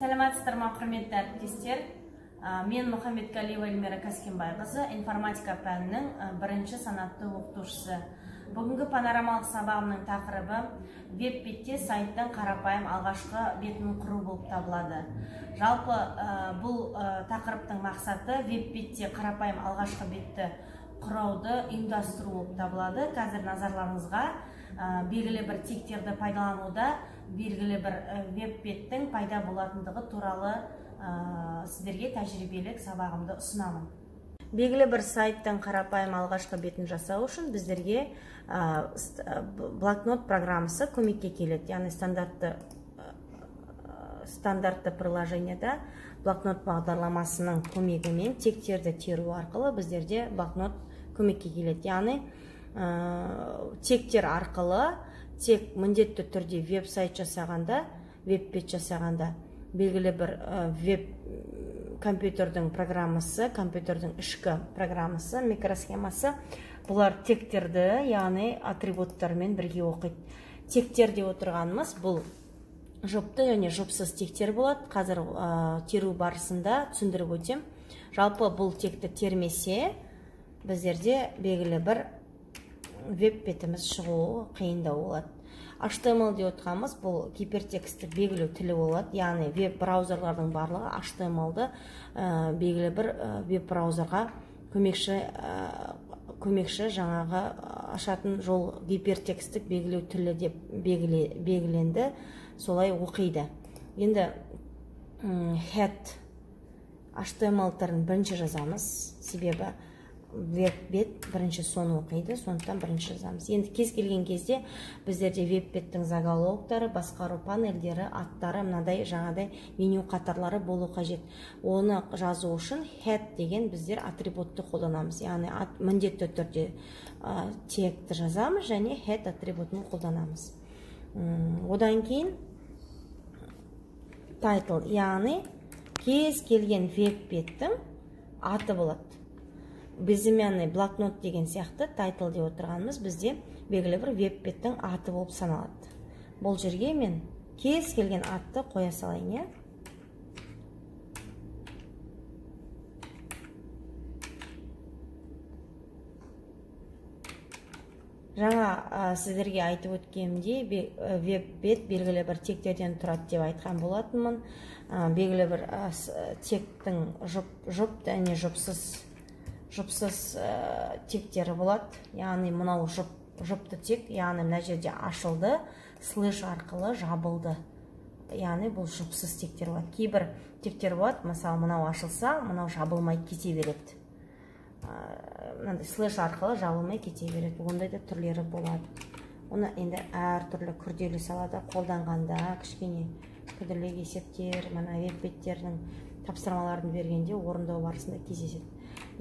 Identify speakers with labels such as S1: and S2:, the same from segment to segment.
S1: Саламатсыздар ма, құрметті әріптестер. Мен Мұхамбетқалиева Эльмира Каскенбайқызы, информатика пәнінің бірінші санатты оқытушысы. Бүгінгі панорамалық сабағымның тақырыбы веб-бетте сайттың қарапайым алғашқы бетін құру болып табылады. Жалпы бұл тақырыптың мақсаты веб-бетте қарапайым алғашқы бетті құрауды ұйымдастыру болып табылады. Қазір назарларыңызға белгілі бір тектерді пайдалануда белгілі бір веб-беттің пайда болатындығы туралы сіздерге тәжірибелік сабағымды ұсынамын. Белгілі бір сайттың қарапайым алғашқы бетін жасау үшін біздерге блокнот программасы көмекке келеді. Яғни стандартты приложениеда блокнот бағдарламасының көмегімен тектерді теру арқылы біздерде блокнот көмекке келеді. Яғни тектер арқылы тек міндетті түрде веб-сайт жасағанда, веб-бет жасағанда белгілі бір веб компьютердің программасы, компьютердің ішкі программасы, микросхемасы, бұлар тектерді, яғни атрибуттармен бірге оқиды. Тектер деп отырғанымыз бұл жұпты және жұпсыз тектер болады. Қазір теру барысында түсіндіріп өтем. Жалпы бұл текті термесе, біздерде белгілі бір веб бетіміз шығуы қиындау болады. HTML деп отырғанымыз бұл гипертекстті белгілеу тілі болады. Яғни веб браузерлардың барлығы HTML-ды белгілі бір веб браузерға көмекші жаңағы ашатын жол гипертексттік белгілеу тілі деп белгіленді, солай оқиды. Енді head HTML түрін бірінші жазамыз, себебі веб-бет бірінші соны оқиды, сондықтан бірінші жазамыз. Енді кез келген кезде біздерде веб-беттің заголовоктары, басқару панельдері, аттары, мынадай жаңадай меню қатарлары болу қажет. Оны жазу үшін head деген біздер атрибутты қолданамыз. Яғни міндетті түрде текті жазамыз және head атрибутын қолданамыз. Одан кейін title, яғни кез келген веб-беттің аты болады. Безымянный блокнот деген сияқты title деп отырғанымыз бізде белгілі бір веб-беттің аты болып саналады. Бұл жерге мен кез келген атты қоя салайын, иә. Жаңа сіздерге айтып өткенімдей, веб-бет белгілі бір тектерден тұрады деп айтқан болатынмын. Белгілі бір тектің жұп және жұпсыз тектері болады. Яғни мынау жұпты тек, яғни мына жерде ашылды, слэш арқылы жабылды. Яғни бұл жұпсыз тектер болады. Кейбір тектер болады, мысалы мынау ашылса, мынау жабылмай кете береді. Мынандай слэш арқылы жабылмай кете береді. Ондай да түрлері болады. Оны енді әртүрлі күрделі салада қолданғанда, кішкене күрделі есептер, мына веб-беттердің тапсырмаларын бергенде орындау барысында кездеседі.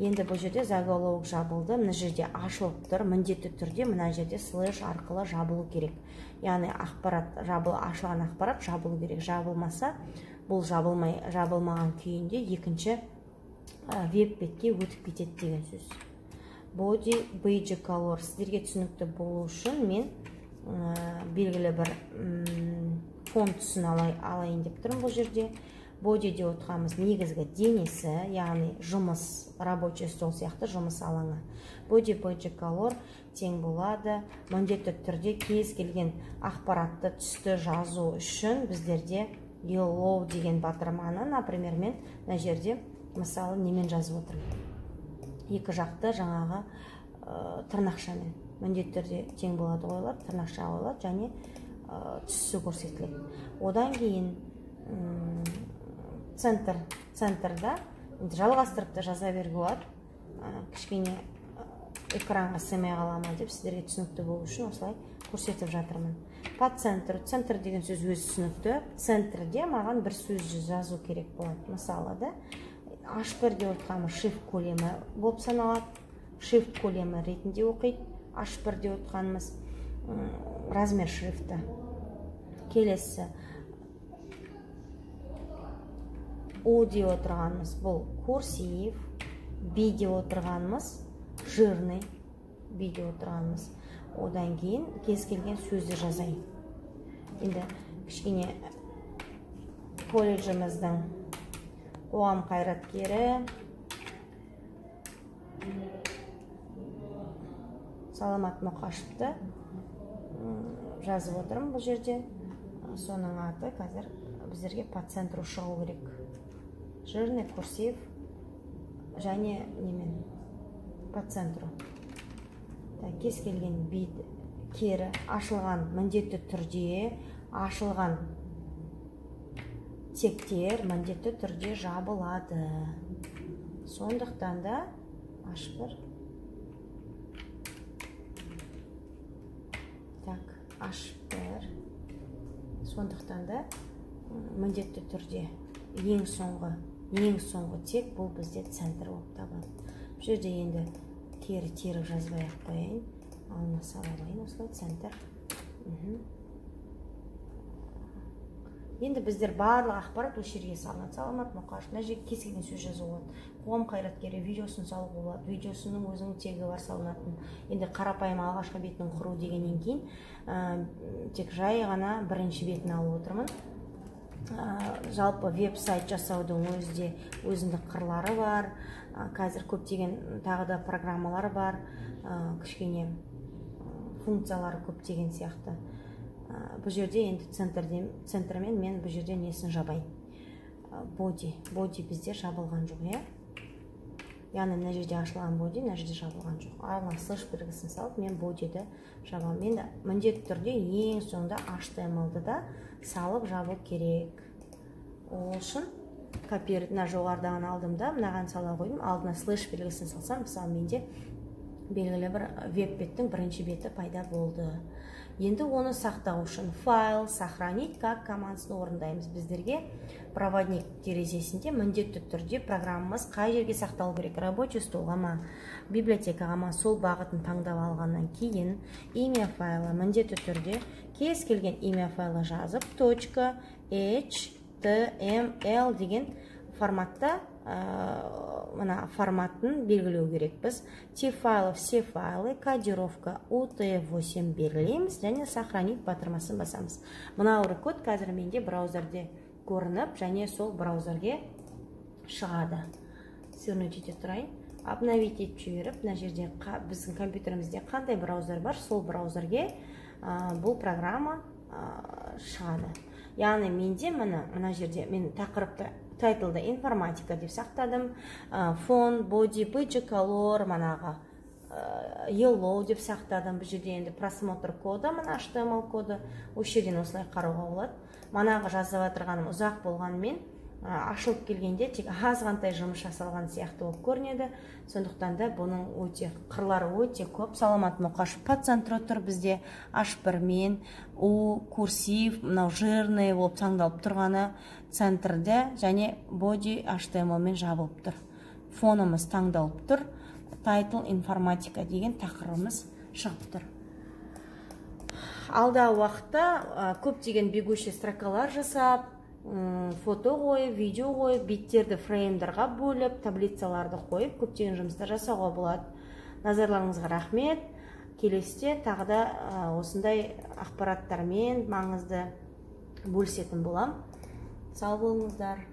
S1: Енді бұл жерде заголовок жабылды, мына жерде ашылып тұр, міндетті түрде мына жерде слэш арқылы жабылу керек. Яғни ақпарат ашылған ақпарат жабылу керек. Жабылмаса, бұл жабылмаған күйінде екінші веб-бетке өтіп кетеді деген сөз. Body Bg Color сіздерге түсінікті болу үшін мен белгілі бір фон түсін алайын деп тұрмын бұл жерде. Body деп отырғанымыз негізгі денесі, яғни жұмыс, рабочий стол сияқты жұмыс алаңы. Body Bg Color тең болады. Міндетті түрде кез келген ақпаратты түсті жазу үшін біздерде yellow деген батырманы, например, мен мына жерде мысалы немен жазып отырмын. Екі жақты жаңағы тырнақшамен міндетті түрде тең болады қойылады, тырнақша қойылады және түсі көрсетіледі. Одан кейін центрда енді жалғастырып та жаза беруге болады. Кішкене экранға сыймай қала ма деп сіздерге түсінікті болу үшін осылай көрсетіп жатырмын. По центру, центр деген сөз өзі түсінікті. Центрде маған бір сөз жазу керек болады. Мысалы да H1 деп отырғанымыз шрифт көлемі болып саналады. Шрифт көлемі ретінде оқиды. H1 деп отырғанымыз размер шрифті. Келесі У деп отырғанымыз бұл курсив, B деп отырғанымыз жирный, B деп отырғанымыз. Одан кейін кез келген сөзді жазайын. Енді кішкене Колледжіміздің қоғам қайраткері Саламат Мұқашевты жазып отырмын бұл жерде. Соның аты қазір біздерге по центру шығу керек. Жирный, курсив және немен по центру. Кез келген бет кері ашылған, міндетті түрде ашылған тектер міндетті түрде жабылады. Сондықтан да H1. Так, H1. Сондықтан да міндетті түрде ең соңғы тек бұл бізде центр болып табылады. Бұл жерде енді кері теріп жазбай ақ қояйын. Алына сала алайын осылай центр. Енді біздер барлық ақпарат осы жерге салынады. Саламат Мұқашев, мына жерге кез келген сөз жазуға болады. Қоғам қайраткері видеосын салуға болады. Видеосының өзінің тегі бар салынатын. Енді қарапайым алғашқы бетін құру дегеннен кейін тек жай ғана бірінші бетін алып отырмын. Жалпы веб-сайт жасаудың өзі де өзіндік қырлары бар. Қазір көптеген тағы да программалар бар. Кішкене функциялары көптеген сияқты. Бұл жерде енді центрмен мен бұл жерде несін жабайын. Боди бізде жабылған жоқ, иә? Яғни мына жерде ашылған боди, мына жерде жабылған жоқ. Арлан слэш белгісін салып, мен бодиді жабамын. Енді міндетті түрде ең соңында HTML-ды да салып жабу керек. Ол үшін копировать мына жоғарыдан алдым да, мынаған сала қойдым. Алдына слэш белгісін салсам, мысалы менде белгілі бір веб беттің бірінші беті пайда болды. Енді оны сақтау үшін файл, сохранить как командасын орындаймыз. Біздерге проводник терезесінде міндетті түрде программамыз қай жерге сақталу керек, рабочий столға ма, библиотекаға ма, сол бағытын таңдап алғаннан кейін имя файла міндетті түрде кез келген имя файла жазып .html деген форматта мына форматын белгілеу керекпіз. Тип файлов, все файлы, кодировка UTF-8 белгілейміз және сохранить батырмасын басамыз. Мына код қазір менде браузерде көрініп және сол браузерге шығады. Свернуть ете тұрайын. Обновить етіп жіберіп, мына жерде біздің компьютерімізде қандай браузер бар, сол браузерге бұл программа шығады. Яғни менде мына жерде мен тақырыпты тайтлды информатика деп сақтадым, фон, body, page color, манағы yellow деп сақтадым. Бұл жерде енді просмотр коды, мына HTML коды, осы жерден осылай қарауға болады. Манағы жазып отырғаным ұзақ болғанымен ашылып келгенде тек азғантай жұмыс жасалған сияқты болып көрінеді. Сондықтан да бұның өте қырлары өте көп. Саламат Мұқашев по центру тұр бізде H1 мен У курсив, мынау жирный болып таңдалып тұрғаны центрде және body HTML мен жабылып тұр. Фонымыз таңдалып тұр. Title информатика деген тақырыбымыз шығып тұр. Алдағы уақытта көптеген бегущий строкалар жасап, фото қойып, видео қойып, беттерді фреймдарға бөліп, таблицаларды қойып, көптеген жұмыстар жасауға болады. Назарларыңызға рахмет. Келесіде тағы да осындай ақпараттармен маңызды бөлісетін болам. Сау болыңыздар.